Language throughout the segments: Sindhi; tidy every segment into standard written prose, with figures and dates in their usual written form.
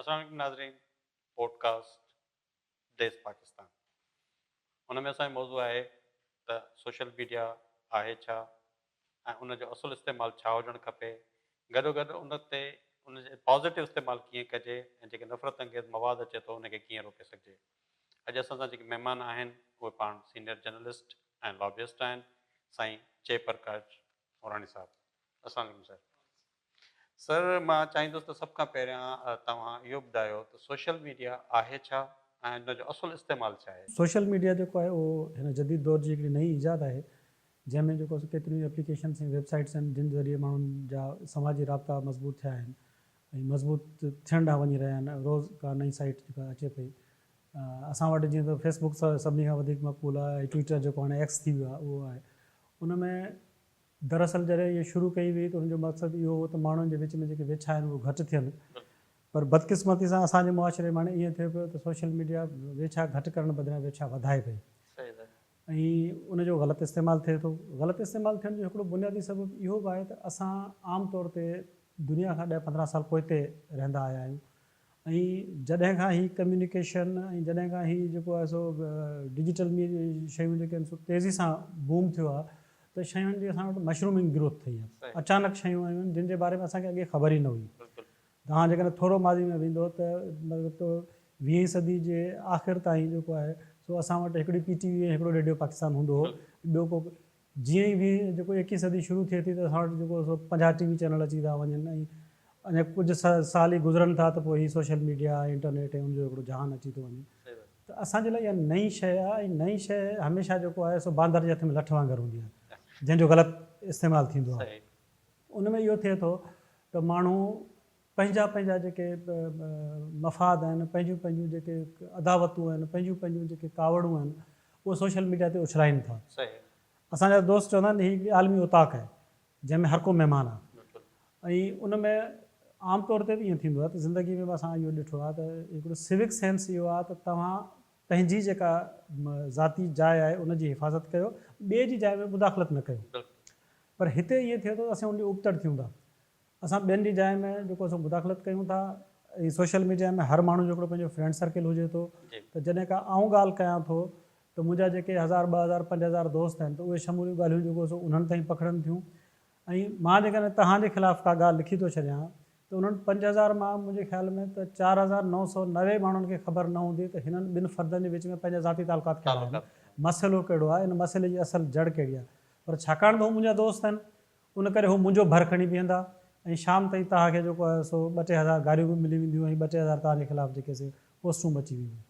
السلام عليڪم ناظرين پوڊڪاسٽ ديس پاڪستان ان ۾ اسان جو موضوع آهي ته سوشل ميڊيا آهي ڇا ۽ ان جو اصل استعمال ڇا هجڻ کپي گڏو گڏ ان تي ان جي پازيٽو استعمال ڪيئن ڪجي ۽ جيڪي نفرت انگيز مواد اچي ٿو ان کي ڪيئن روڪي سگهجي اڄ اسان سان جيڪي مهمان آهن اهي پاڻ سينيئر جرنلسٽ ۽ لابيسٽ آهن سائين جي پرڪاش موراڻي صاحب السلام عليڪم سر سر مان چاهيندس ته سڀ کان پهريان توهان اهو ٻڌايو ته سوشل ميڊيا آهي ڇا ۽ ان جو اصل استعمال ڇا آهي؟ سوشل ميڊيا جيڪو آهي اهو هن جديد دور جي هڪڙي نئين ايجاد آهي جنهن ۾ جيڪو سو ڪيتريون ئي ايپليڪيشنس ۽ ويب سائيٽس آهن جن ذريعي ماڻهن جا سماجي رابطا مضبوط ٿيا آهن ۽ مضبوط ٿيڻ ڏانهن وڃي رهيا آهن روز ڪا نئين سائيٽ جيڪا اچي پئي اسان وٽ جيئن ته فيس بڪ سڀني کان وڌيڪ مقبول آهي ۽ ٽوئيٽر جيڪو هاڻي ايڪس ٿي ويو آهي اهو آهي ان ۾ دراصل جڏهن اهو شروع ڪئي وئي ته ان جو مقصد اهو هو ته ماڻهن جي وچ ۾ جيڪي ويڇا آهن اهي گهٽ ٿين پر بدقسمتي سان اسان جي معاشري ۾ هاڻي ائين ٿيو پيو ته سوشل ميڊيا ويڇا گهٽ ڪرڻ بدران ويڇا وڌائي پئي ۽ ان جو غلط استعمال ٿئي ٿو. غلط استعمال ٿيڻ جو هڪڙو بنيادي سبب اهو به آهي ته اسان عام طور تي دنيا کان ڏهه 15 سال پوئتي رهندا آيا آهيون ۽ جڏهن کان هي ڪميونيڪيشن ۽ جڏهن کان هي جيڪو آهي سو ڊجيٽل شيون جيڪي آهن سو تيزي سان بوم ٿيو آهي ته شين جي اسان وٽ مشرومنگ گروٿ ٿي آهي اچانڪ شيون آيون آهن جن جي باري ۾ اسان کي اڳي خبر ئي نه هئي توهان جيڪڏهن ٿورو ماضي ۾ ويندو ته مطلب ته ويهين صدي جي آخر تائين جيڪو آهي سو اسان وٽ هڪڙي پي ٽي وي ۽ هڪڙو ريڊيو پاڪستان هوندو هو ٻيو ڪو جيئن ئي ويهين جيڪو ايڪيهين صدي شروع ٿئي ٿي ته اسان وٽ جيڪو سو 50 ٽي وي چينل اچي ٿا وڃن ۽ اڃا ڪجهه سال ئي گذرن ٿا ته پوء هي سوشل ميڊيا ۽ انٽرنيٽ ۽ ان جو هڪڙو جهان اچي ٿو وڃي ته اسان جي لاء اها نئين شيء آهي ۽ نئين شيء هميشه جيڪو آهي سو باندر جي هٿ ۾ لٺ وانگر هوندي آهي جنهن جو غلط استعمال ٿيندو آهي ان ۾ اهو ٿئي ٿو ته ماڻهو پنهنجا پنهنجا جيڪي مفاد آهن، پنهنجون پنهنجون جيڪي عداوتون آهن، پنهنجون پنهنجون جيڪي ڪاوڙون آهن، اهي سوشل ميڊيا تي اڇلائين ٿا. اسان جا دوست چوندا آهن ته هي هڪڙي عالمي اوطاق آهي، جنهن ۾ هر ڪو مهمان آهي ۽ ان ۾ عام طور تي به ائين ٿيندو آهي ته زندگي ۾ به اسان اهو ڏٺو آهي ته هڪڙو سوڪ سينس اهو آهي ته توهان پنهنجي جيڪا ذاتي جاء آهي ان جي حفاظت ڪيو، ٻئي جي جاء ۾ مداخلت نه ڪيو. پر هتي ائين ٿئي ٿو ته اسين ان جي ابتڙ ٿيون ٿا. اسان ٻين جي جاء ۾ جيڪو سو مداخلت ڪيون ٿا ۽ سوشل ميڊيا ۾ هر ماڻهو جو هڪڙو پنهنجو فرينڊ سرڪل هجي ٿو ته جڏهن ڪا آئون ڳالهه ڪيان ٿو ته منهنجا جيڪي هزار 2000 5000 دوست آهن ته اهي سموريون ڳالهيون جيڪو سو انهن تائين پکڙن ٿيون ۽ مان جيڪڏهن توهان جي خلاف ڪا ڳالهه لکي ٿو ڇڏيان ته انهن 5000 مان منهنجي خيال ۾ ته 4990 ماڻهن کي خبر نه هوندي ته هنن ٻن فردن جي وچ ۾ پنهنجا ذاتي تعلقات ڪهڙا آهن، مسئلو ڪهڙو آهي، ان مسئلي جي اصل جڙ ڪهڙي آهي پر ڇاڪاڻ ته هو منهنجا دوست آهن ان ڪري هو منهنجو ڀر کڻي بيهندا ۽ شام تائين توهان کي جيڪو آهي سو ٻه ٽي هزار گاريون به ملي وينديون ۽ ٻه ٽي هزار توهان جي خلاف جيڪي سي پوسٽون به اچي وينديون.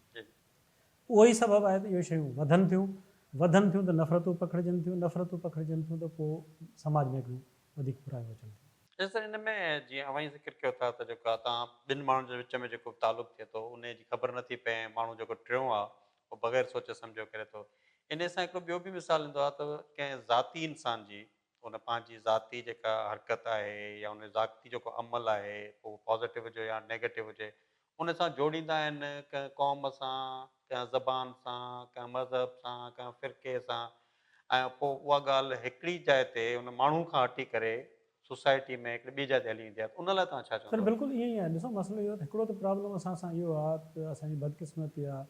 اهو ئي سبب آهي ته اهي شيون وڌن ٿيون، وڌن ٿيون ته نفرتون پکڙجن ٿيون، نفرتون پکڙجن ٿيون ته پوء سماج ۾ هڪڙيون وڌيڪ برايون اچن ٿيون. اچا سر ان ۾ جيئن اوهان ئي ذڪر ڪيو ٿا ته جيڪو توهان ٻن ماڻهن جي وچ ۾ جيڪو تعلق ٿئي ٿو انهي جي خبر نٿي پئي ۽ ماڻهو جيڪو ٽيون آهي اهو بغير سوچي سمجهيو ڪري ٿو. انهي سان هڪڙو ٻيو به مثال ايندو آهي ته ڪنهن ذاتي انسان جي ان پنهنجي ذاتي جيڪا حرڪت آهي يا ان جو ذاتي جيڪو عمل آهي پوء اهو پازيٽو هجي يا نيگيٽو هجي ان سان جوڙيندا آهن ڪنهن قوم سان ڪنهن زبان سان ڪنهن مذهب سان ڪنهن فرقي سان ۽ پوء اها ڳالهه هڪڙي جاء تي ان ماڻهو کان هٽي ڪري سوسائٽي ۾ هڪڙي ٻي جاء تي هلي ويندي آهي ته ان لاء توهان ڇا سر چوندو؟ بلڪل ائين ئي آهي ڏسو مسئلو اهو ته هڪڙو ته پرابلم اسان سان اهو آهي ته اسان جي بدقسمتي آهي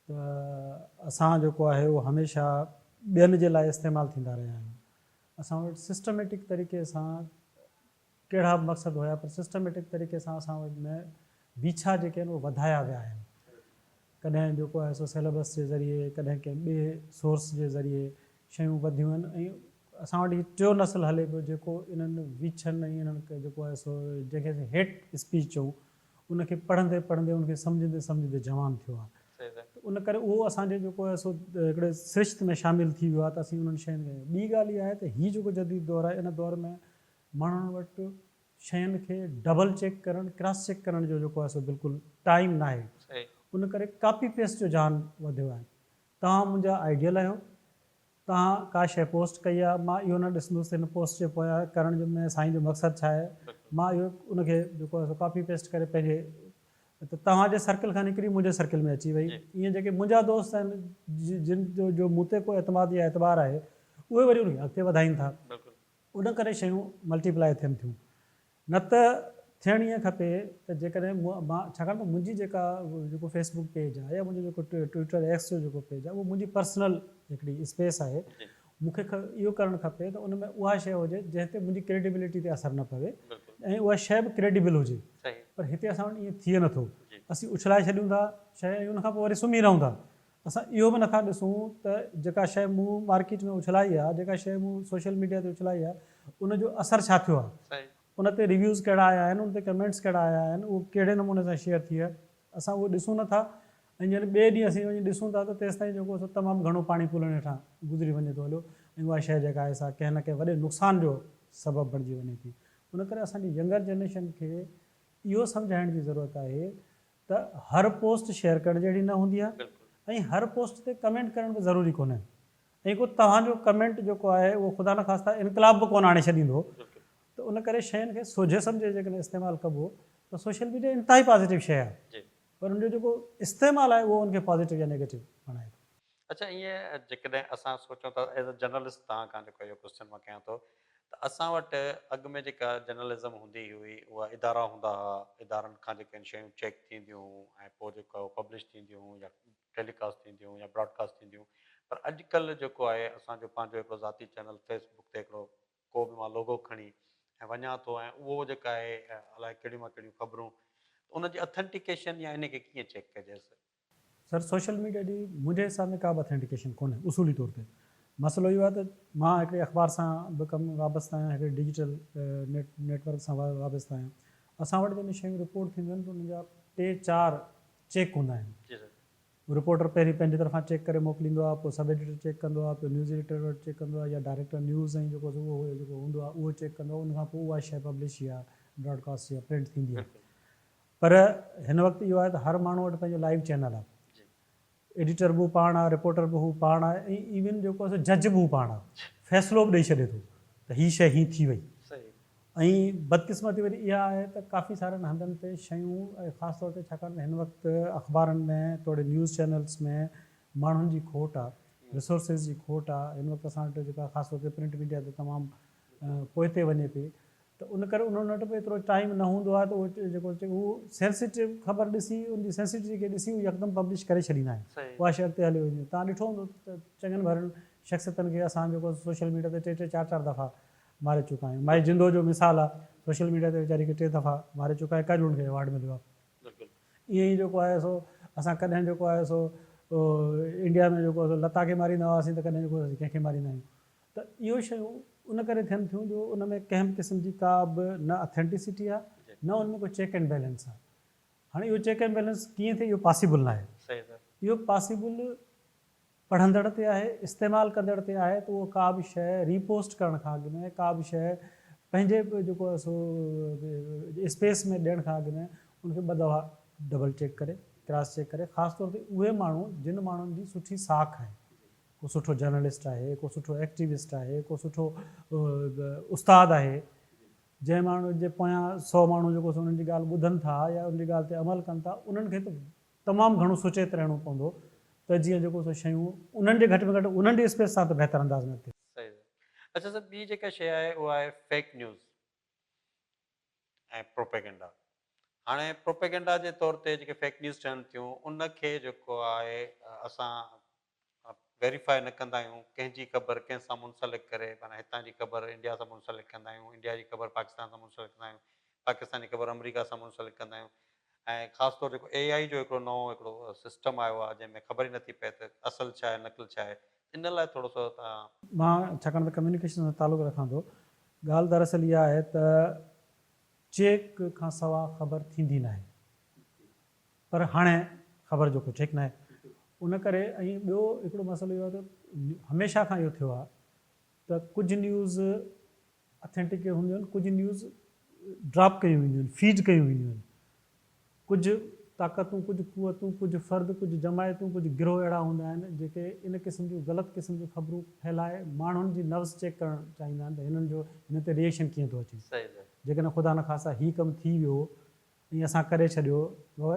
ته اسان جيڪو آهي اهو هميشه ٻين جي لاء استعمال ٿيندا رهيا آهيون. اسان وٽ سسٽميٽڪ طريقي سان ڪهڙا به مقصد هيا پر سسٽميٽڪ طريقي سان اسان وٽ ۾ ويڇا جيڪي آهن اهي وڌايا ويا آهن. ڪڏهن جيڪو آهي سو سيلبس جي ذريعي ڪڏهن ڪنهن ٻئي سورس جي ذريعي شيون وڌيون آهن ۽ اسان وٽ هي ٽيون نسل هلي پيو جيڪو انهن ويڇن ۽ انهن جيڪو آهي سو جنهن کي اسين هيٽ اسپيچ چئون ان کي پڙهندي پڙهندي ان کي سمجهندي سمجهندي جوان ٿيو آهي ته ان ڪري اهو اسان جي جيڪو آهي سو هڪڙي سرشت ۾ شامل ٿي ويو آهي ته اسين انهن شين کي ٻي ڳالهه اها آهي ته هي جيڪو جديد دور آهي ان دور ۾ ماڻهن وٽ شين کي ڊبل چيڪ ڪرڻ ڪراس چيڪ ڪرڻ جو جيڪو آهي سو بلڪل ٽائيم ناهي ان ڪري ڪاپي پيسٽ جو جهان وڌيو آهي توهان منهنجا آئيڊيل آهيو توهان ڪا شيء پوسٽ ڪئي آهي، مان اهو نه ڏسندس ته هن پوسٽ جي پويان ڪرڻ جو ۾ سائين جو مقصد ڇا آهي، مان اهو ان کي جيڪو آهي سو ڪاپي پيسٽ ڪري پنهنجي ته توهان جي سرڪل کان نڪري منهنجي سرڪل ۾ اچي وئي، ائين جيڪي منهنجا دوست آهن جن جو جو مون تي ڪو اعتماد يا اعتبار آهي اهي وري ان کي اڳتي وڌائين ٿا، ان ڪري شيون ملٽي پلائي ٿين ٿيون. نه ته ٿيڻ ائين کپي ته جيڪڏهن مان ڇاڪاڻ ته منهنجي جيڪا جيڪو فيس بڪ پيج آهي يا منهنجو جيڪو ٽوئٽر ايڪس جو جيڪو پيج آهي اهو منهنجي پرسنل هڪڙي اسپيس آهي مون کي اهو ڪرڻ کپي ته ان ۾ اها شيء هجي جنهن تي منهنجي ڪريڊيبلٽي تي اثر نه پوي ۽ اها شيء به ڪريڊيبل هجي پر هتي اسان وٽ ائين ٿئي نٿو اسين اڇلائي ڇڏيون ٿا شيء ۽ ان کان پوء وري سمهي رهون ٿا اسان اهو به نٿا ڏسون ته جيڪا شيء مون مارڪيٽ ۾ اڇلائي آهي جيڪا شيء مون سوشل ميڊيا تي اڇلائي آهي ان جو اثر ڇا ٿيو آهي ان تي ريويوز ڪهڙا آيا آهن، ان تي ڪمينٽس ڪهڙا آيا آهن، اهو ڪهڙي نموني سان شيئر ٿي آهي، اسان اهو ڏسون نه ٿا ۽ جڏهن ٻئي ڏينهن اسين وڃي ڏسون ٿا ته تيستائين جيڪو سو تمام گهڻو پاڻي پلن هيٺان گذري وڃي ٿو هليو ۽ اها شيء جيڪا آهي سا ڪنهن نه ڪنهن وڏي نقصان جو سبب بڻجي وڃي ٿي. ان ڪري اسان جي ينگر جنريشن کي اهو سمجهائڻ جي ضرورت آهي ته هر پوسٽ شيئر ڪرڻ جهڙي نه هوندي آهي ۽ هر پوسٽ تي ڪمينٽ ڪرڻ به ضروري ڪونهي ۽ ڪو توهان جو ڪمينٽ جيڪو آهي اهو خدا نخواسته انقلاب به ڪونه آڻي ڇڏيندو ته ان ڪري شين کي سوجهي سمجهي جيڪڏهن استعمال ڪبو ته سوشل ميڊيا انتهائي پازيٽو شيء آهي پر ان جو جيڪو استعمال آهي اهو ان کي پازيٽو يا نيگيٽو بڻائي ٿو. اڇا ائين جيڪڏهن اسان سوچون ٿا ايز اي جرنلسٽ توهان کان جيڪو اهو ڪوسچن مان ڪيان ٿو ته اسان وٽ اڳ ۾ جيڪا جرنلزم هوندي هئي اها ادارا هوندا هئا ادارن کان جيڪي آهن شيون چيڪ ٿينديون هيون ۽ پوء جيڪو پبلش ٿينديون هيون يا ٽيلي ڪاسٽ ٿينديون هيون يا براڊ ڪاسٽ ٿينديون پر اڄ ڪلهه جيڪو آهي اسان جو پنهنجو هڪڙو ذاتي چينل فيس بڪ تي هڪڙو ڪو به مان لوگو کڻي ۽ وڃان ٿو ۽ اهو جيڪا آهي الائي ڪهڙيون مان ڪهڙيون خبرون ته ان جي اٿينٽيڪيشن يا ان کي ڪيئن چيڪ ڪجي. سر سوشل ميڊيا جي منهنجي حساب ۾ ڪا به اٿينٽيڪيشن ڪونهي اصولي طور تي مسئلو اهو آهي ته مان هڪڙي اخبار سان به ڪم وابسته آهيان هڪڙي ڊجيٽل نيٽ ورڪ سان وابسته آهيان اسان وٽ جڏهن شيون رپورٽ ٿينديون آهن ته انهن جا ٽي چار چيڪ هوندا آهن. رپورٽر پهرين پنهنجي طرفان چيڪ ڪري موڪليندو آهي، پوء سب ايڊيٽر چيڪ ڪندو آهي، پوء نيوز ايڊيٽر وٽ چيڪ ڪندو آهي يا ڊائريڪٽر نيوز ۽ جيڪو اهو جيڪو هوندو آهي اهو چيڪ ڪندو آهي ان کان پوء اها شيء پبلش يا براڊ ڪاسٽ يا پرنٽ ٿيندي آهي. پر هن وقت اهو آهي ته هر ماڻهو وٽ پنهنجو لائيو چينل آهي. ايڊيٽر به هو پاڻ آهي، رپورٽر به هو پاڻ آهي ۽ ايون جيڪو آهي سو جج به هو پاڻ آهي. فيصلو به ڏئي ڇڏي ٿو ته هي شيء هين ٿي وئي. ۽ بدقسمتي وري اها آهي ته ڪافي سارن هنڌن تي شيون ۽ خاص طور تي ڇاڪاڻ ته هن وقت اخبارن ۾ توڙي نيوز چينلز ۾ ماڻهن جي کوٽ آهي ريسورسز جي کوٽ آهي هن وقت اسان وٽ جيڪا خاص طور تي پرنٽ ميڊيا ته تمام پوئتي وڃي پئي ته ان ڪري انهن وٽ به ايترو ٽائيم نه هوندو آهي ته اهو جيڪو هو سينسيٽو خبر ڏسي ان جي سينسيٽوٽي کي ڏسي هو يڪدم پبلش ڪري ڇڏيندا آهن اها شيء اڳتي هلي ويندي توهان ڏٺو هوندو ته چڱن ڀرن شخصيتن کي اسان جيڪو سوشل ميڊيا تي ٽي ٽي چار چار دفعا ماري چڪا آهيون مائي جندو جو مثال آ سوشل ميڊيا تي ويچاري کي ٽي دفعا ماري چڪا آهي ڪڏهن ان کي ايوارڊ مليو آ ائين ئي جيڪو آهي سو اسان ڪڏهن جيڪو آهي سو انڊيا ۾ جيڪو سو لتا کي ماريندا هئاسين ته ڪڏهن جيڪو ڪنهن کي ماريندا آهيون ته اهو شيون ان ڪري ٿين ٿيون جو ان ۾ ڪنهن به قسم جي ڪا به نه اٿينٽسٽي آ نه ان ۾ ڪو چيڪ اينڊ بيلنس آ هاڻي اهو چيڪ اينڊ بيلنس ڪيئن ٿئي اهو پاسيبل ناهي اهو پاسيبل پڙهندڙ تي آهي، استعمال ڪندڙ تي آهي ته اهو ڪا به شيء ري پوسٽ ڪرڻ کان اڳ ۾ ڪا به شيء پنهنجي جيڪو آهي سو اسپيس ۾ ڏيڻ کان اڳ ۾ ان کي ٻه دفعا ڊبل چيڪ ڪري ڪراس چيڪ ڪري خاص طور تي اهي ماڻهو جن ماڻهن جي سٺي ساک آهي ڪو سٺو جرنلسٽ آهي ڪو سٺو ايڪٽيوسٽ آهي ڪو سٺو استاد آهي جنهن ماڻهو جي پويان سو ماڻهو جيڪو سو انهن جي ڳالهه ٻڌن ٿا يا ان جي ڳالهه تي عمل ڪن ٿا انهن کي ته تمام گهڻو سچيت رهڻو پوندو ته جيئن جيڪو سو شيون انهن جي گهٽ ۾ گهٽ انهن جي اسپيس سان ته بهتر انداز ۾ اڳتي. صحيح سر اڇا سر ٻي جيڪا شيء آهي اها آهي فيڪ نيوز ۽ پروپيگنڊا هاڻي پروپيگنڊا جي طور تي جيڪي فيڪ نيوز ٺهن ٿيون ان کي جيڪو آهي اسان ويريفائي نه ڪندا آهيون ڪنهن جي خبر ڪنهن سان منسلڪ ڪري معنيٰ هتان جي خبر انڊيا سان منسلڪ ڪندا آهيون انڊيا جي خبر پاڪستان سان منسلڪ ڪندا آهيون پاڪستان جي خبر آمريڪا سان منسلڪ ڪندا آهيون ۽ خاص طور جيڪو اي آئي جو هڪڙو نئون هڪڙو سسٽم آيو آهي جنهن ۾ خبر ئي نٿي پئي ته اصل ڇا آهي نقل ڇا آهي ان لاء ٿورو سو تان. مان ڇاڪاڻ ته ڪميونيڪيشن سان تعلق رکان ٿو ڳالهه دراصل اها آهي ته چيڪ کان سوا خبر ٿيندي ناهي. پر هاڻي خبر جو ڪو ٺيڪ ناهي ان ڪري ۽ ٻيو هڪڙو مسئلو اهو آهي ته هميشه کان اهو ٿيو آهي ته ڪجهه نيوز اٿينٽڪ هونديون آهن ڪجهه نيوز ڊراپ ڪيون وينديون آهن فيڊ ڪيون وينديون آهن ڪجهه طاقتون ڪجهه قوتون ڪجهه فرد ڪجهه جماعتون ڪجهه گروهه اهڙا هوندا آهن جيڪي ان قسم جون غلط قسم جون خبرون ڦهلائي ماڻهن جي نبض چيڪ ڪرڻ چاهيندا آهن ته هنن جو هن تي ريئيڪشن ڪيئن ٿو اچي جيڪڏهن خدا نخواسته هي ڪم ٿي ويو ائين اسان ڪري ڇڏيو. بابا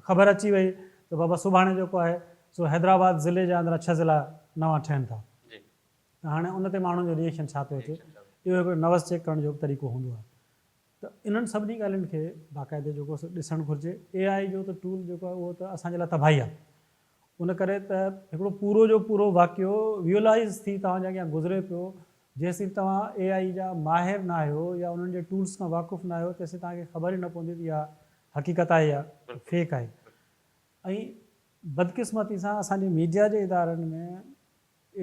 خبر اچي وئي ته بابا سڀاڻي جيڪو آهي سو حيدرآباد ضلعي جا اندران ڇهه ضلعا نوان ٺهن ٿا ته هاڻي ان تي ماڻهن جو ريئيڪشن ڇا ٿو اچي اهو هڪڙو نوس چيڪ ڪرڻ جو به طريقو هوندو آهي. ته انهن سڀني ڳالهين کي باقاعدي جيڪو سو ڏسڻ گهرجي. اي آء جو ته ٽول جيڪو آهي اهو ته اسان جي لاء تباهي آهي. ان ڪري ته هڪڙو پورو جو پورو واقعو ويولائيز ٿي توهان جي اڳيان گذري پيو، جيسين توهان اي آء جا ماهر نه آهيو يا انهن جي ٽولز کان واقف نه آهيو تيسين توهان کي خبر ئي نه پوندي ته اها حقيقت آهي يا فيڪ آهي. ۽ بدقسمتي سان اسان جي ميڊيا جي ادارن ۾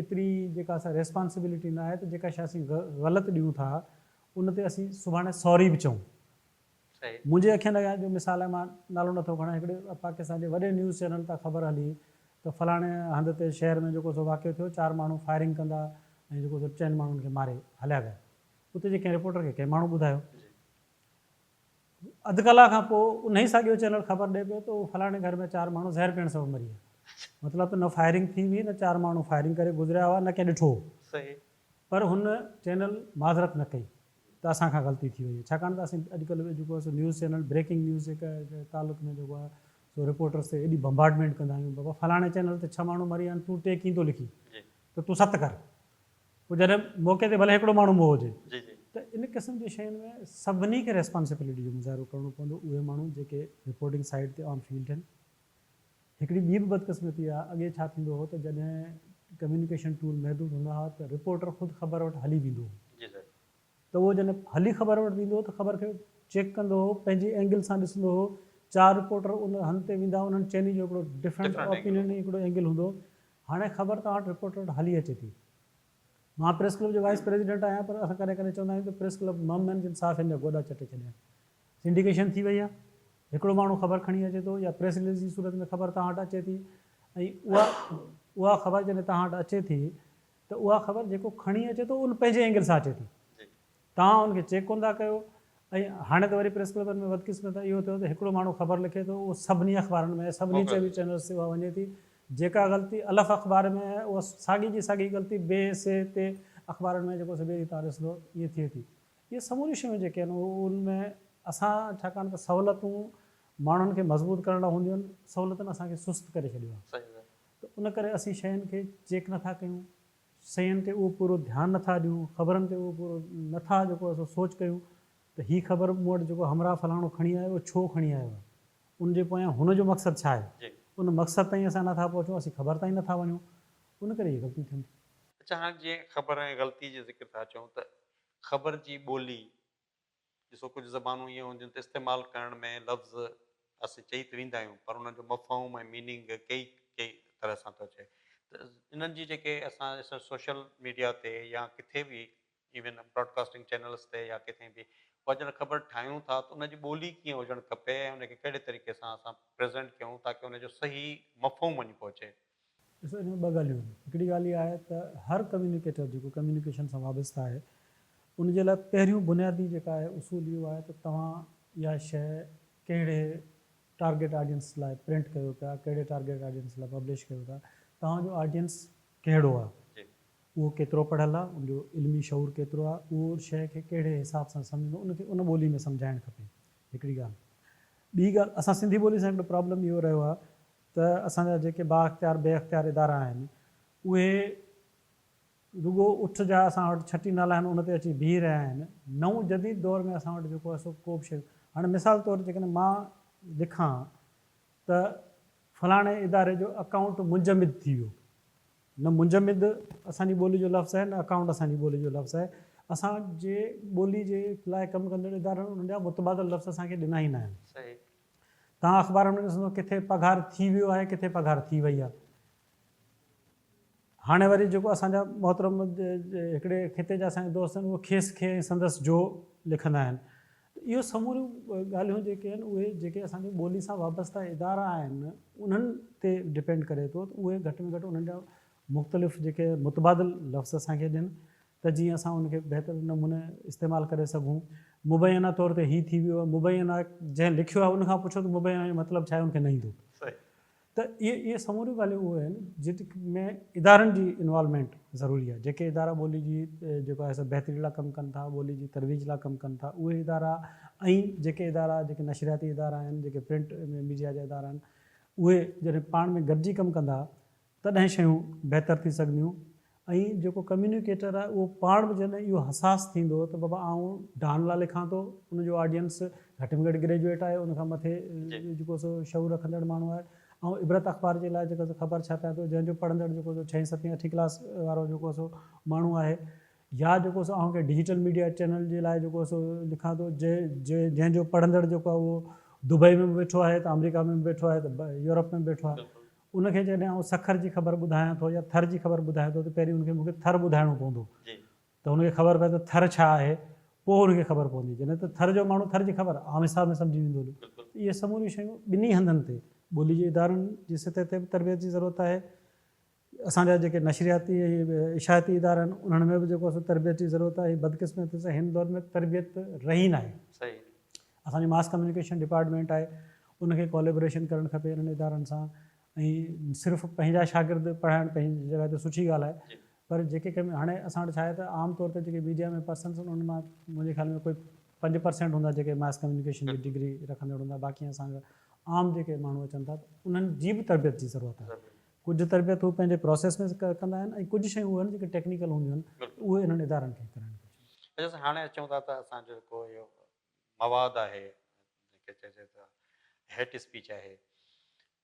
ايتري جيڪا سا ريسپانسبلٽي نه آهي ته جيڪا شيء اسين غلط ڏيون ٿا ان تي اسين سڀاڻي سوري به چئون. منهنجي اکين اڳيان جو مثال آهي مان نالو نٿو کڻان هڪڙي پاڪستان جي وڏي نيوز چينل تان خبر هلي ته فلاڻي هنڌ تي شهر ۾ جيڪو سو واقعو ٿيو چار ماڻهو فائرنگ ڪندا ۽ جيڪو سو چئن ماڻهن کي ماري هليا ويا اتي جي ڪنهن رپورٽر کي ڪنهن ماڻهو ٻڌايو. اڌ ڪلاڪ کان پوء انهي ساڳيو چينل خبر ڏئي پيو ته اهو فلاڻي گهر ۾ چار ماڻهو زهر پيئڻ سبب مري ويا. مطلب ته نه فائرنگ ٿي هئي نه چار ماڻهو فائرنگ ڪري گذريا هئا نه ڪنهن ڏٺو هو. پر هن چينل معذرت نه ڪئي ته اسان کان غلطي ٿي وئي آهي ڇاڪاڻ ته اسين اڄڪلهه جيڪو آهي سو نيوز چينل بريڪنگ نيوز جي تعلق ۾ جيڪو آهي سو رپورٽرز تي ايڏي بمبارڊمينٽ ڪندا آهيون بابا فلاڻي چينل تي ڇهه ماڻهو مري ويا آهن تون ٽي ڪين ٿو لکين ته تون ست ڪر. پوء جڏهن موقعي تي ڀلي هڪڙو ماڻهو مئو هجي ته ان قسم جي شين ۾ سڀني کي ريسپانسبلٽي جو مظاهرو ڪرڻو پوندو اهي ماڻهو جيڪي رپورٽنگ سائيڊ تي آن فيلڊ آهن. هڪڙي ٻي به بدقسمتي آهي اڳي ڇا ٿيندو هو ته جڏهن ڪميونيڪيشن ٽول محدود هوندا هئا ته رپورٽر خود خبر وٽ هلي ويندو هو ته اهو جڏهن هلي خبر وٽ ويندو هو ته خبر کي چيڪ ڪندو هو پنهنجي اينگل سان ڏسندو هو چار رپورٽر ان هنڌ تي ويندا انهن چئني جو هڪڙو ڊفرنٽ اوپينين ۽ هڪڙو اينگل هوندو هو هاڻي خبر توهان وٽ رپورٽر وٽ هلي اچي ٿي. مان پريس ڪلب جو وائيس پريزيڊنٽ آهيان پر اسان ڪڏهن ڪڏهن چوندا آهيون ته پريس ڪلب مم آهن جن صحافين جا گوڏا چٽي ڇڏيا آهن. سنڊيڪيشن ٿي وئي آهي. هڪڙو ماڻهو خبر کڻي اچي ٿو يا پريس رليز جي صورت ۾ خبر توهان وٽ اچي ٿي ۽ اها اها خبر جڏهن توهان وٽ اچي ٿي ته اها خبر جيڪو کڻي اچي ٿو ان پنهنجي اينگل سان اچي ٿي. توهان ان کي چيڪ ڪونه ٿا ڪيو ۽ هاڻي ته وري پريس ڪلبن ۾ بدقسمت اهو ٿيو ته هڪڙو ماڻهو خبر لکي ٿو اهو سڀني اخبارن ۾ سڀني ٽي وي چينلز تي اها وڃي ٿي جيڪا غلطي الف اخبار ۾ آهي اها ساڳي جي ساڳي غلطي بي سي تي اخبارن ۾ جيڪو سو ٻئي ڏينهن توهان ڏسندو ائين ٿئي ٿي اهي سموريون شيون جيڪي آهن اهي ان ۾ اسان ڇاڪاڻ ته سهولتون ماڻهن کي مضبوط ڪرڻ لاء هونديون آهن سهولتن اسان کي سست ڪري ڇڏيو آهي ته ان ڪري اسين شين کي چيڪ نٿا ڪيون شين تي اهو پورو ڌيان نٿا ڏيون، خبرن تي اهو پورو نٿا جيڪو آهي سو سوچ ڪيون ته هي خبر مون وٽ جيڪو همراهه فلاڻو کڻي آيو اهو ڇو کڻي آيو آهي، ان جي پويان هن جو مقصد ڇا آهي، ان مقصد تائين اسان نٿا پهچون، اسين خبر تائين نٿا وڃون، ان ڪري اهي غلطيون ٿين ٿيون. اڇا هاڻ جيئن خبر ۽ غلطي جي ذڪر ٿا چئون ته خبر جي ٻولي ڏسو ڪجهه زبانون ائين هونديون آهن ته استعمال ڪرڻ ۾ لفظ اسين چئي ته ويندا آهيون پر انهن جو مفهوم ۽ ميننگ ڪئي ڪئي طرح سان ٿو اچي ته انهن جي جيڪي اسان سوشل ميڊيا تي يا ڪٿي به ايون براڊڪاسٽنگ چينلز تي يا ڪٿي به اها جڏهن خبر ٺاهيون ٿا ته ان جي ٻولي ڪيئن هجڻ کپي ۽ ان کي ڪهڙي طريقي سان اسان پريزنٽ ڪيون تاڪه ان جو صحيح مفهوم وڃي پهچي. ڏسو ان ۾ ٻه ڳالهيون آهن هڪڙي ڳالهه اها آهي ته هر ڪميونيڪيٽر جيڪو ڪميونيڪيشن سان وابسته آهي ان جي لاء پهريون بنيادي جيڪا آهي اصول اهو آهي ته توهان اها شيء ڪهڙي ٽارگيٽ آڊينس لاء پرنٽ ڪيو پيا ڪهڙي ٽارگيٽ آڊينس لاء پبلش ڪيو ٿا توهان جو آڊينس ڪهڙو آهي اهو ڪيترو پڙهيل آهي ان جو علمي شعور ڪيترو آهي اهو شيء کي ڪهڙي حساب سان سمجهندو ان کي ان ٻولي ۾ سمجهائڻ کپي هڪڙي ڳالهه ٻي ڳالهه اسان سنڌي ٻولي سان هڪڙو پرابلم اهو رهيو آهي ته اسان جا جيڪي بااختيار بي اختيار ادارا آهن اهي رڳو اٺ جا اسان وٽ ڇٽي نالا آهن ان تي اچي بيهي رهيا آهن. نئون جديد دور ۾ اسان وٽ جيڪو آهي سو ڪو به شيء هاڻي مثال طور جيڪڏهن مان لکان ته فلاڻي اداري جو اڪائونٽ منجمد ٿي ويو نه منجمد اسان جي ٻولي جو لفظ آهي نه اڪائونٽ اسان جي ٻولي جو لفظ آهي. اسان جي ٻولي جي لاء ڪم ڪندڙ ادارن انهن جا متبادل لفظ اسان کي ڏنا ئي نه آهن. توهان اخبارن ۾ ڏسندو ڪٿي پگهار ٿي ويو آهي ڪٿي پگهار ٿي وئي آهي. هاڻي وري جيڪو اسان جا محترم هڪڙي خطي جا اسان جا دوست آهن اهي کيس کي ۽ سندس جو لکندا آهن. ته اهو سموريون ڳالهيون جيڪي آهن اهي جيڪي اسان جي ٻولي سان وابسته ادارا آهن انهن تي ڊپينڊ ڪري ٿو ته اهي گهٽ ۾ گهٽ انهن جا مختلف جيڪي متبادل لفظ اسان کي ڏين ته جيئن اسان ان کي بهتر نموني استعمال ڪري سگهون. مبينا طور تي هي ٿي ويو آهي مبينا جنهن لکيو آهي ان کان پڇو ته مبينا جو مطلب ڇا آهي ان کي نه ايندو. ته اهي اهي سموريون ڳالهيون اهي آهن جن ۾ ادارن جي انوالومينٽ ضروري آهي جيڪي ادارا ٻولي جي جيڪو آهي سو بهتري لاء ڪم ڪن ٿا ٻولي جي ترويج لاء ڪم ڪن ٿا اهي ادارا ۽ جيڪي ادارا جيڪي نشرياتي ادارا آهن جيڪي پرنٽ ميڊيا جا ادارا آهن اهي جڏهن پاڻ ۾ گڏجي ڪم ڪندا تڏهن شيون بهتر ٿي سگهنديون ۽ جيڪو ڪميونيڪيٽر آهي اهو پاڻ به جڏهن اهو حساس ٿيندو ته بابا آئون ڊان لاء لکان ٿو ان جو آڊينس گهٽ ۾ گهٽ گريجوئيٽ آهي ان کان مٿي جيڪو سو شعور رکندڙ ماڻهو آهي آئون عبرت اخبار جي لاء جيڪو سو خبر ڇاپيان ٿو جنهن جو پڙهندڙ جيڪو سو ڇهين ستين اٺين ڪلاس وارو جيڪو سو ماڻهو آهي يا جيڪو سو آئون ڪنهن ڊجيٽل ميڊيا چينل جي لاء جيڪو سو لکان ٿو جنهن جو پڙهندڙ جيڪو آهي اهو دبئي ۾ به ويٺو آهي ته آمريڪا ۾ به ويٺو آهي ته يورپ ۾ به ويٺو آهي ان کي جڏهن آئون سکر جي خبر ٻڌايان ٿو يا ٿر جي خبر ٻڌايان ٿو ته پهرين ان کي مون کي ٿر ٻڌائڻو پوندو ته ان کي خبر پئي ته ٿر ڇا آهي پوء ان کي خبر پوندي جڏهن ته ٿر جو ماڻهو ٿر جي خبر عام حساب ۾ سمجهي ويندو هليو ته اهي سموريون شيون ٻنهي هنڌن تي ٻولي جي ادارن جي سطح تي به تربيت جي ضرورت آهي اسان جا جيڪي نشرياتي ۽ اشاعتي ادارا آهن انهن ۾ به جيڪو سو تربيت جي ضرورت آهي بدقسمتي سان هن دور ۾ تربيت رهي ناهي اسان جي ماس ڪميونيڪيشن ڊپارٽمينٽ آهي ان کي ڪوليبوريشن ڪرڻ کپي انهن ادارن سان ۽ صرف پنهنجا شاگرد پڙهائڻ پنهنجي جڳهه تي سٺي ڳالهه آهي پر جيڪي ڪم هاڻي اسان وٽ ڇا آهي ته عام طور تي جيڪي ميڊيا ۾ پرسنس آهن انهن مان منهنجي خيال ۾ ڪوئي 5% هوندا جيڪي ماس ڪميونيڪيشن جي ڊگري رکندڙ هوندا باقي اسان کي عام جيڪي ماڻهو اچن ٿا انهن جي به تربيت جي ضرورت آهي ڪجهه تربيت هو پنهنجي پروسيس ۾ ڪندا آهن ۽ ڪجهه شيون اهي آهن جيڪي ٽيڪنيڪل هونديون آهن اهي انهن ادارن کي ڪرڻ گهرجن. اچا هاڻي اچون ٿا ته اسان جو جيڪو اهو مواد آهي جنهن کي چئجي ته هيٽ اسپيچ آهي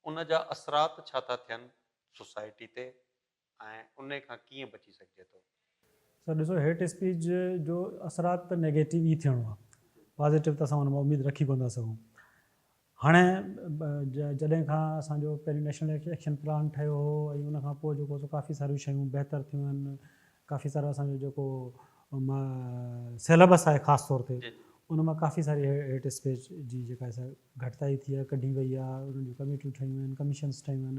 ان جا اثرات ڇا ٿا ٿين سوسائٽي تي ۽ ان کان ڪيئن بچي سگهجي ٿو؟ سر ڏسو هيٽ اسپيچ جو اثرات ته نيگيٽو ئي ٿيڻو آهي پازيٽو ته اسان ان مان اميد رکي ڪونه ٿا سگهون هاڻي جڏهن کان اسان جو پهريون نيشنل ايڪشن پلان ٺهيو هو ۽ ان کان پوء جيڪو سو ڪافي ساريون شيون بهتر ٿيون آهن ڪافي سارو اسان جو جيڪو سيلبس آهي خاص طور تي ان مان ڪافي ساري هيٽ اسپيچ جي جيڪا سا گهٽتائي ٿي آهي ڪڍي وئي آهي انهن جون ڪميٽيون ٺهيون آهن ڪميشنس ٺهيون آهن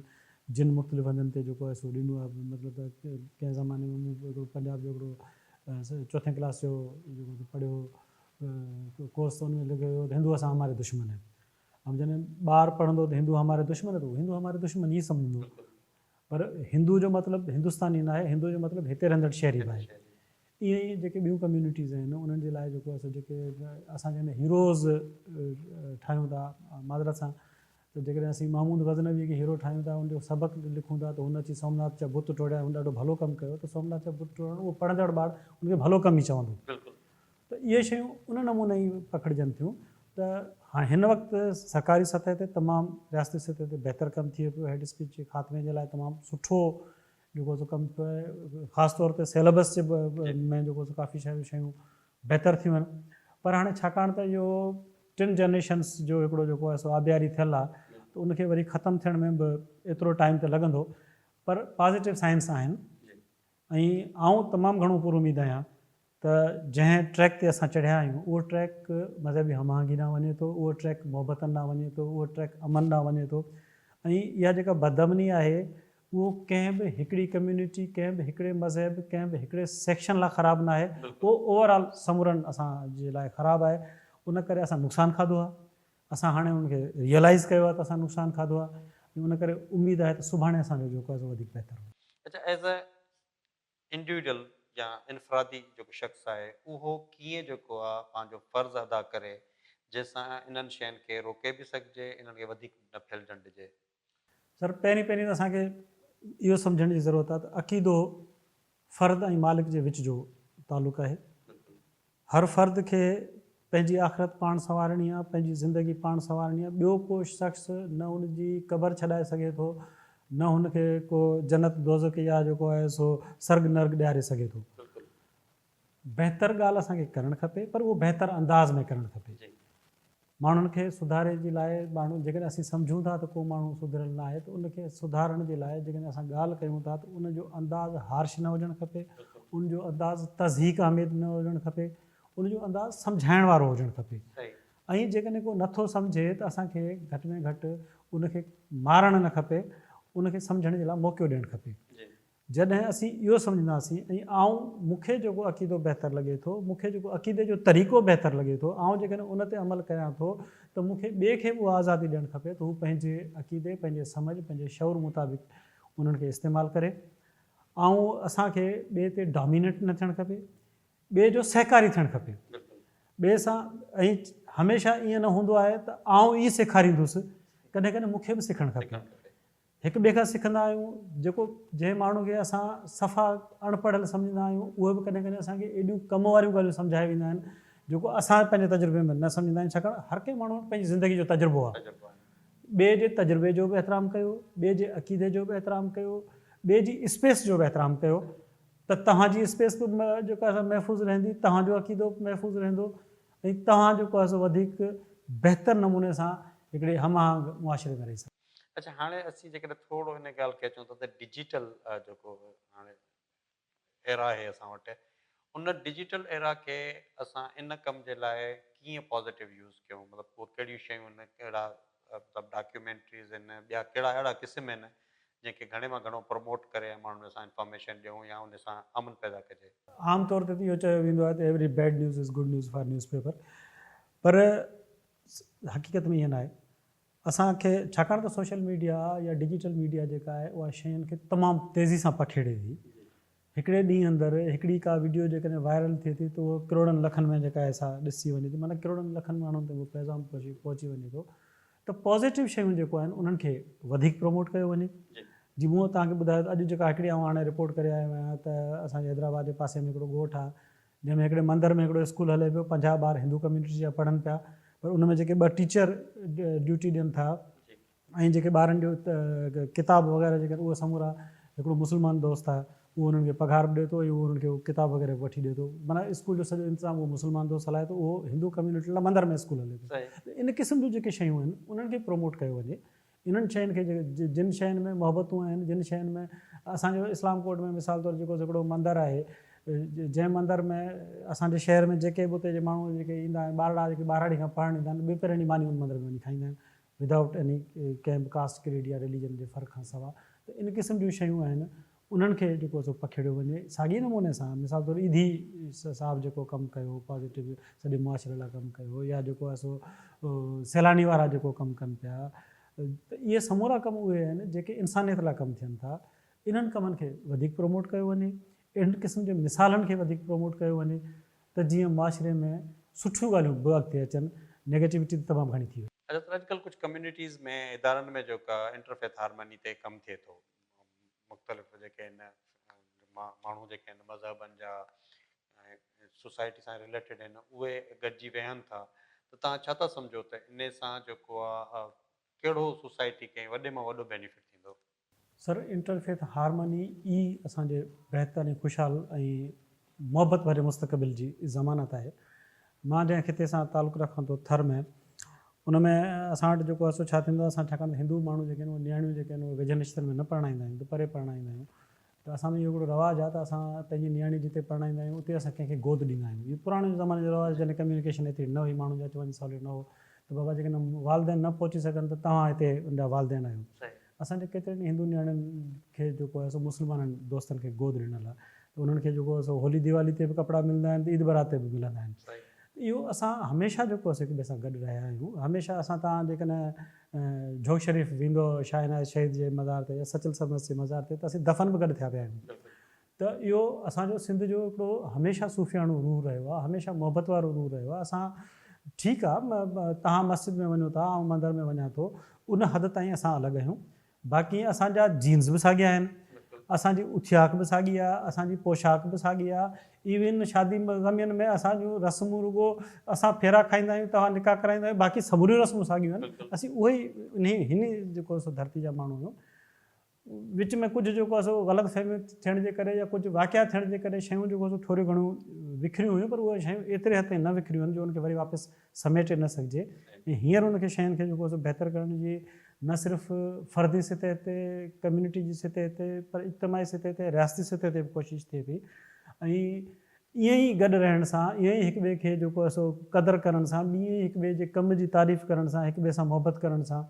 جن مختلف هنڌن تي جيڪو آهي سو ڏنو آهي مطلب ته ڪنهن زماني ۾ مون هڪڙو پنجاب جو هڪڙو چوٿين ڪلاس جو جيڪو پڙهيو ڪورس ته ان ۾ لکيو ويو ته هندو اسان هماري دشمن هين. اب جڏهن ٻار پڙهندو ته هندو هماري دشمن هين ته هو هندو هماري دشمن ئي سمجهندو. پر هندو جو مطلب هندستاني ناهي، هندو جو مطلب هتي رهندڙ شهري به آهي. ائين ئي جيڪي ٻيون ڪميونٽيز آهن انهن جي لاء جيڪو آهي سو جيڪي اسان جنهن ۾ هيروز ٺاهيون ٿا معذرت سان ته جيڪڏهن اسين محمود غزنوي کي هيرو ٺاهيون ٿا ان جو سبق لکون ٿا ته هن اچي سومناٿ جا بت ٽوڙيا هن ڏاڍو ڀلو ڪم ڪيو ته سومناٿ جا بت ٽوڙڻ اهو پڙهندڙ ٻار ان کي ڀلو ڪم ئي چوندو. ته اهي شيون ان نموني ئي پکڙجن ٿيون ته هاڻي هن وقت سرڪاري سطح تي تمام رياستي سطح تي بهتر ڪم ٿئي پيو هيڊ اسپيچ جي خاتمي جي لاء تمام سٺو جيڪو سو ڪم ٿيو آهي خاص طور تي سيلبس جي ۾ جيڪو سو ڪافي ساريون شيون بهتر ٿيون آهن پر هاڻي ڇاڪاڻ ته اهو ٽن جنريشنس جو هڪڙو جيڪو آهي سو آبياري ٿيل آهي ته ان کي وري ختم ٿيڻ ۾ به ايترو ٽائيم ته لڳندو پر پازيٽو سائنس آهن ۽ آئون تمام گهڻو پر اميد آهيان ته جنهن ٽريڪ تي اسان چڙهيا آهيون اهو ٽريڪ مذهبي هم آهنگي ڏانهن وڃي ٿو، اهو ٽريڪ محبتن ڏانهن وڃي ٿو، اهو ٽريڪ امن ڏانهن وڃي ٿو ۽ اها جيڪا بدامني آهي اهو ڪنهن به هڪڙي ڪميونٽي، ڪنهن به هڪڙي مذهب، ڪنهن به هڪڙي سيڪشن لاء خراب ناهي، اهو اوور آل سمورن اسان جي لاء خراب آهي، ان ڪري اسان نقصان کاڌو آهي. اسان هاڻي ان کي ريئلائيز ڪيو آهي ته اسان نقصان کاڌو آهي ۽ ان ڪري اميد آهي ته سڀاڻي اسان جو جيڪو آهي سو وڌيڪ بهتر هوندو. اڇا ايز اي انڊيوڊل يا انفرادي جيڪو شخص آهي اهو ڪيئن جيڪو آهي پنهنجو فرض ادا ڪري جنهن سان انهن شين کي روڪي به سگهجي انهن کي وڌيڪ نه ڦهلجڻ ڏجي. سر پهرين پهرين ته اسان کي اهو سمجهڻ جي ضرورت آهي ته عقيدو فرد ۽ مالڪ جي وچ جو تعلق آهي. هر فرد کي پنهنجي آخرت پاڻ سنوارڻي آهي، پنهنجي زندگي پاڻ سنوارڻي آهي، ٻيو ڪو شخص نه ان جي قبر ڇڏائي سگهي ٿو، نه هن کي ڪو جنت دوزخ يا جيڪو آهي سو سرڳ نرڳ ڏياري سگهي ٿو. بهتر ڳالهه اسان کي ڪرڻ کپي پر اهو بهتر انداز ۾ ڪرڻ کپي. ماڻهن کي سڌاري جي لاء ماڻهو جيڪڏهن اسين سمجهون ٿا ته ڪو ماڻهو سڌريل نه آهي ته ان کي سڌارڻ جي لاء جيڪڏهن اسان ڳالهه ڪيون ٿا ته ان جو انداز هارش نه هجڻ کپي ان جو انداز تضحيڪ آميز نه هجڻ کپي ان جو انداز سمجهائڻ وارو هجڻ کپي ۽ جيڪڏهن ڪو نٿو سمجهي ته اسان کي گهٽ ۾ گهٽ ان کي مارڻ نه کپي ان کي سمجهڻ جي لاء موقعو ڏيڻ کپي. جڏهن اسين اهو سمجهنداسين ۽ آئون، مون کي جيڪو عقيدو بهتر لڳي ٿو، مون کي جيڪو عقيدي جو طريقو بهتر لڳي ٿو، آئون جيڪڏهن ان تي عمل ڪريان ٿو ته مون کي ٻئي کي به اها آزادي ڏيڻ کپي ته هو پنهنجي عقيدي، پنهنجي سمجهه، پنهنجي شعور مطابق انهن کي استعمال ڪري. آئون، اسان کي ٻئي تي ڊامينيٽ نه ٿيڻ کپي، ٻئي جو سهڪاري ٿيڻ کپي. ٻئي سان ۽ هميشه ائين نه هوندو آهي ته آئون ئي سيکاريندس، ڪڏهن ڪڏهن مون کي به سکڻ کپي. هڪ ٻئي کان سکندا آهيون، جيڪو جنهن ماڻهو کي اسان صفا اڻ پڙهيل سمجهندا آهيون اهي به ڪڏهن ڪڏهن اسان کي ايڏيون ڪم واريون ڳالهيون سمجهائي ويندا آهن جيڪو اسان پنهنجي تجربي ۾ نه سمجهندا آهيون ڇاڪاڻ هر ڪنهن ماڻهو وٽ پنهنجي زندگي جو تجربو آهي. ٻئي جي تجربي جو به احترام ڪيو، ٻئي جي عقيدي جو به احترام ڪيو، ٻئي جي اسپيس جو به احترام ڪيو ته توهان جي اسپيس به جيڪا سا محفوظ رهندي، توهان جو عقيدو به محفوظ رهندو ۽ توهان جيڪو آهي سو وڌيڪ بهتر نموني سان هڪڙي هم آهنگ معاشري ۾ رهي سگهندا. اڇا هاڻي اسين جيڪڏهن ٿورو ان ڳالهه کي اچون ٿا ته ڊجيٽل جيڪو هاڻي ايرا آهي اسان وٽ ان ڊجيٽل ايرا کي اسان ان ڪم جي لاء ڪيئن پازيٽو يوز ڪيون مطلب اهي ڪهڙيون شيون آهن ڪهڙا مطلب ڊاڪيومينٽريز آهن ٻيا ڪهڙا اهڙا قسم آهن جنهن کي گهڻي مان گهڻو پروموٽ ڪري ۽ ماڻهن ۾ اسان انفارميشن ڏيون يا ان سان امن پيدا ڪجي. عام طور تي ته اهو چيو ويندو آهي ته every bad news is good news for news paper پر حقيقت ۾ ائين ناهي. اسان کي ڇاڪاڻ ته سوشل ميڊيا يا ڊجيٽل ميڊيا جيڪا آهي اها شين کي تمام تيزي سان پکيڙي ٿي. هڪڙي ڏينهن اندر هڪڙي ڪا وڊيو جيڪڏهن وائرل ٿئي ٿي ته اهو ڪروڙن لکن ۾ جيڪا آهي سا ڏسي وڃي ٿي معنيٰ ڪروڙن لکن ماڻهن تائين اهو پيغام پهچي وڃي ٿو ته پازيٽو شيون جيڪو آهن انهن کي وڌيڪ پروموٽ ڪيو وڃي. جي مون توهان کي ٻڌايو ته اڄ جيڪا هڪڙي آئون هاڻي رپورٽ ڪري آيو آهيان ته اسان جي حيدرآباد جي پاسي ۾ هڪڙو ڳوٺ آهي جنهن ۾ هڪڙي مندر ۾ هڪڙو اسڪول هلي پيو، 50 ٻار هندو ڪميونٽي جا پڙهن پيا پر ان ۾ جيڪي ٻه ٽيچر ڊيوٽي ڏين ٿا ۽ جيڪي ٻارن جو ڪتاب وغيره جيڪي آهن اهي سمورا هڪڙو مسلمان دوست آهي اهو انهن کي پگهار به ڏئي ٿو ۽ اهو انهن کي ڪتاب وغيره به وٺي ڏئي ٿو معنيٰ اسڪول جو سڄو انتظام اهو مسلمان دوست هلائي ٿو اهو هندو ڪميونٽي لاء مندر ۾ اسڪول هلي ٿو ته ان قسم جون جيڪي شيون آهن انهن کي پروموٽ ڪيو وڃي انهن شين کي جن شين ۾ محبتون آهن، جن شين ۾ اسان جو اسلام ڪوٽ ۾ مثال طور جيڪو هڪڙو مندر آهي، جنهن مندر ۾ اسان جي شهر ۾ جيڪي به اتي جي ماڻهو جيڪي ايندا آهن، ٻارڙا جيڪي ٻهراڙي کان پڙهڻ ايندا آهن، ٻپهرن جي ماني ان مندر ۾ وڃي کائيندا آهن، ودائوٽ ايني ڪنهن به ڪاسٽ ڪريڊ يا رليجن جي فرق کان سوا ته ان قسم جون شيون آهن انهن کي جيڪو سو پکيڙيو وڃي ساڳئي نموني سان مثال طور ايڌي صاحب جيڪو ڪم ڪيو پازيٽو سڄي معاشري لاء ڪم ڪيو يا جيڪو آهي سو سيلاني وارا جيڪو ڪم ڪن پيا ته اهي سمورا ڪم اهي آهن جيڪي انسانيت لاء ڪم ٿين ٿا انهن ڪمن کي وڌيڪ پروموٽ ڪيو وڃي اهڙن قسم جي مثالن کي وڌيڪ پروموٽ ڪيو وڃي ته جيئن معاشري ۾ سٺيون ڳالهيون به اڳتي اچن نيگيٽوٽي ته تمام گهڻي ٿي وئي. اڇا ته اڄڪلهه ڪجهه ڪميونٽيز ۾ ادارن ۾ جيڪا انٽرفيٿ هارمني تي ڪم ٿئي ٿو مختلف جيڪي آهن ماڻهو جيڪي آهن مذهبن جا ۽ سوسائٽي سان رليٽيڊ آهن اهي گڏجي ويهن ٿا ته توهان ڇا ٿا سمجهو ته انهي سان جيڪو آهي ڪهڙو سوسائٽي کي وڏي مان وڏو بينيفٽ ٿيندو؟ سر انٽرفيٿ هارمني ئي اسان جي بهتر ۽ خوشحال ۽ محبت ڀري مستقبل جي ضمانت آهي. مان جنهن خطي سان تعلق رکان ٿو ٿر ۾ ان ۾ اسان وٽ جيڪو آهي سو ڇا ٿيندو آهي اسان ڇاڪاڻ ته هندو ماڻهو جيڪي آهن اهي نياڻيون جيڪي آهن اهي ويجهن رشتن ۾ نه پرڻائيندا آهيون ته پري پرڻائيندا آهيون ته اسان ۾ اهو هڪڙو رواج آهي ته اسان پنهنجي نياڻي جتي پرڻائيندا آهيون اتي اسان ڪنهن کي گود ڏيندا آهيون اهو پراڻي زماني جو رواج جڏهن ڪميونيڪيشن ايتري نه هئي ماڻهن جا اچ وڃ سولي نه هو ته بابا جيڪڏهن والدين نه پهچي سگهن ته توهان هتي ان جا والدين آهيو اسان جي ڪيترن ئي هندو نياڻين کي جيڪو آهي سو مسلمانن دوستن کي گود ڏنل آهي ته انهن کي جيڪو آهي سو هولي ديوالي تي به ڪپڙا ملندا آهن ته عيد برات تي به ملندا آهن ته اهو اسان هميشه جيڪو آهي سو هڪ ٻئي سان گڏ رهيا آهيون هميشه اسان تان جيڪڏهن جھوڪ شريف ويندو شاهه عنايت شهيد جي مزار تي يا سچل سرمست جي مزار تي ته اسين دفن به گڏ ٿيا پيا آهيون ته اهو اسان جو سنڌ جو هڪڙو هميشه صوفياڻو روح رهيو آهي، هميشه محبت وارو روح رهيو آهي، اسان ٺيڪ آهي توهان مسجد ۾ وڃو ٿا آئون مندر ۾ وڃان ٿو ان حد تائين اسان الڳ آهيون باقي اسان جا جينز به ساڳيا آهن، اسان جي اٿياڪ به ساڳي آهي، اسان جي پوشاڪ به ساڳي آهي، ايون شادي غمين ۾ اسان جون رسمون رڳو اسان ڦيرا کائيندا آهيون توهان نڪاح ڪرائيندا آهيو باقي سموريون رسمون ساڳيون آهن، اسين اهي ئي انهي هن جيڪو سو ڌرتي جا ماڻهو آهيون. وچ ۾ ڪجهه جيڪو آهي سو غلط فهميون ٿيڻ جي ڪري يا ڪجهه واقعا ٿيڻ جي ڪري شيون جيڪو سو ٿوريون گهڻيون وکريون هيون پر اهي شيون ايتري حد تائين نه وکريون آهن جو ان کي وري واپس سميٽي نه سگهجي ۽ هينئر ان کي شين کي جيڪو سو بهتر ڪرڻ جي نه صرف فردي سطح تي ڪميونٽي جي سطح تي پر اجتماعي سطح تي رياستي سطح تي به ڪوشش ٿئي پئي ۽ ائين ئي گڏ رهڻ سان، ائين ئي هڪ ٻئي کي جيڪو آهي سو قدر ڪرڻ سان، ائين ئي هڪ ٻئي جي ڪم جي تعريف ڪرڻ سان، هڪ ٻئي سان محبت ڪرڻ سان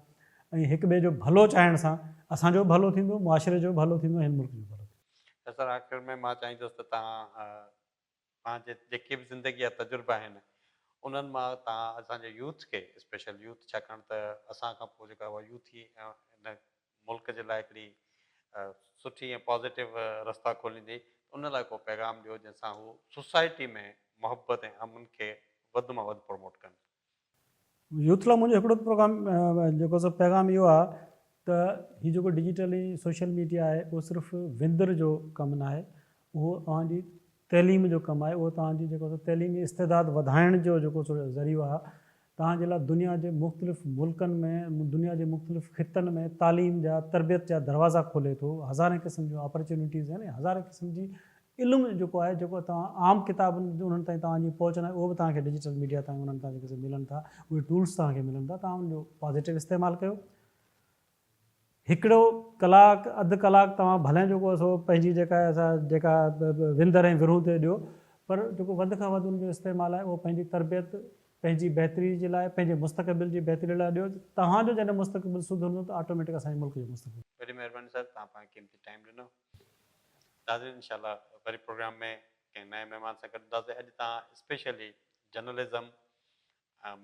۽ هڪ ٻئي جو ڀلو چاهڻ سان اسان جو به ڀلو ٿيندو، معاشري جو به ڀلو ٿيندو ۽ هن ملڪ جو به ڀلو ٿيندو. ته سر آخر ۾ مان چاهيندس ته توهان پنهنجي جيڪي به زندگي جا تجربا آهن انهن مان توهان اسان جي يوٿ کي اسپيشل يوٿ ڇاڪاڻ ته اسان کان پوء جيڪا اها يوٿ ئي هن ملڪ جي لاء هڪڙي سٺي ۽ پازيٽو رستا کوليندي ان لاء ڪو پيغام ڏيو جنهن سان هو سوسائٽي ۾ محبت ۽ امن کي وڌ مان وڌ پروموٽ ڪن. يوٿ لاء منهنجو هڪڙو پروگرام جيڪو سو پيغام اهو آهي ته هي جيڪو ڊجيٽل ۽ سوشل ميڊيا آهي اهو صرف وندر جو ڪم ناهي اهو اوهان جي تعليم جو ڪم آهي اهو توهان جي جيڪو سو تعليمي استعداد وڌائڻ جو جيڪو سو ذريعو آهي توهان جي لاء دنيا جي مختلف ملڪن ۾ دنيا جي مختلف خطن ۾ تعليم جا تربيت جا دروازا کولي ٿو هزارين قسم جون آپرچونيٽيز آهن ۽ هزارين قسم جي علم جيڪو آهي جيڪو توهان عام ڪتابن انهن تائين توهان جي پهچ ناهي اهو به توهان کي ڊجيٽل ميڊيا تائين انهن تان جيڪي سو ملن ٿا اهي ٽولس توهان کي ملن ٿا توهان ان جو پازيٽو استعمال ڪيو هڪڙو ڪلاڪ اڌ ڪلاڪ توهان ڀلين جيڪو سو پنهنجي جيڪا آهي سا جيڪا وندر ۽ ورهون تي ڏيو پر جيڪو وڌ کان وڌ ان جو استعمال آهي اهو پنهنجي تربيت پنهنجي بهتري جي لاء پنهنجي مستقبل جي بهتري لاء ڏيو توهان جو جڏهن مستقبل سڌرندو ته آٽوميٽڪ اسان جي ملڪ جو مستقبل وڏي مهرباني صاحب توهان پنهنجو قيمتي ٽائيم ڏنو. ناظرين انشاء الله وري پروگرام ۾ ڪنهن نئين مهمان سان گڏ هونداسين اڄ توهان اسپيشلي جرنلزم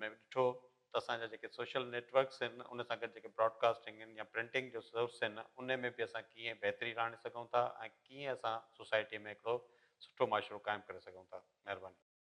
۾ ڏٺو ته اسان جا جيڪي سوشل نيٽورڪس آهن ان سان گڏ جيڪي براڊڪاسٽنگ آهن يا پرنٽنگ جو سورس آهن ان ۾ به اسان ڪيئن بهتري آڻي سگهون ٿا ۽ ڪيئن اسان سوسائٽي ۾ هڪڙو سٺو معاشرو قائم ڪري سگهون ٿا مهرباني.